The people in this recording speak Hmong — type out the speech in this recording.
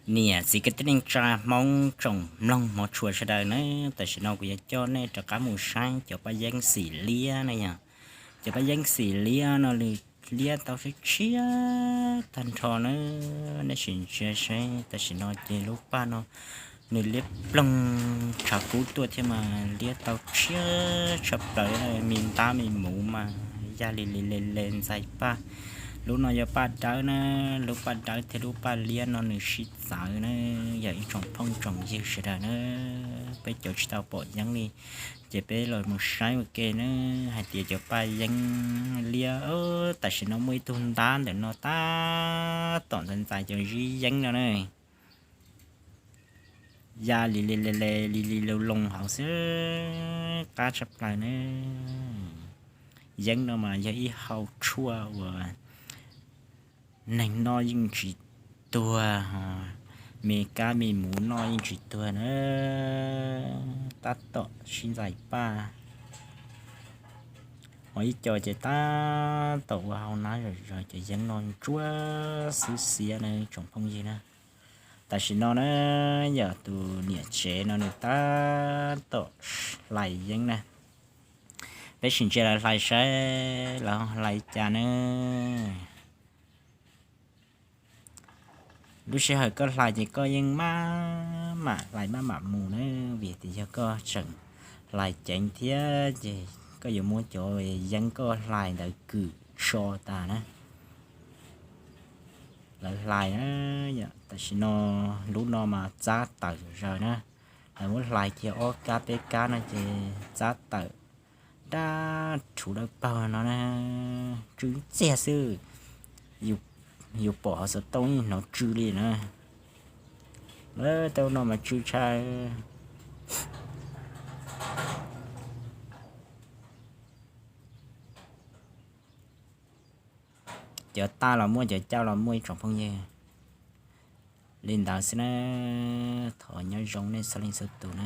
Niam txiv kwv tij neej tsa Hmoob tsoom mloog hmov tshua sawv daws na, tam sim no kuv yuav coj nej rov qab mus saib cov paj yeeb xim liab na yog. Cov paj yeeb xim liab no nws liab tau sib tshiab tag nrho na. Nej sim ntsia saib tam sim no ces lub paj no nws liab ploog tshav kub tuaj thiab mas liab tau tshiab tshaj plaws, me ntab me muv mas ya li li le le ntxais paj. Lub no yog paj dawb na, lub paj dawb thiab lub paj liab no nws sib txawv na. Yog ib tsoom phooj tsoom ywg sawv daws na, peb cov tsis tau pom yeeb li ces peb los mus saib ua ke na, hais tias cov paj yeeb liab tam sim no muaj ib tug ntab ntawm no tab tom ntxais ntxais cov zib yeeb no na. Ya li li le le li li loo loo hauv xwb, qab tshaj plaws na. Yeeb no mas yog ib hau tshuaj uas neeg noj yeej tsis tuag, me kab me muv noj yeej tsis tuag na. Tab tom sib ntxais paj, ho ib co ces tab tom ua hau nab zom zaws, cov yeeb no ntsuab xwb xiab na tsoom phooj ywg na. Tam sim no na, yog tus niam tsev no nws tab tom hlais yeeb na. Peb sim ntsia lawv hlais saib lawv hlais cas na. Lub sij hawm koj hlais ces koj yeej maj mam hlais maj mam mus na, vim tias yog koj tseem hlais ceev thiab ces koj yuav muab cov yeeb koj hlais ntawd kwm so tas na. Lawv hlais na, tam sim no lub no mas txab tawm zaws na. Lawv muab hlais kiag ob kab peb kab no ces txab tawm dab rhuv dawb paug no na, tsw ntxiag xwb. Yus pom hauv xov tooj yeej hnov tsw li na. Lawv tau no mas tsw tshaj. Cov taj los muaj, cov cauj los muaj ib tsoom phooj ywg. Li ntawd xwb na, thov nyob zoo nej txhua leej txhua tus na.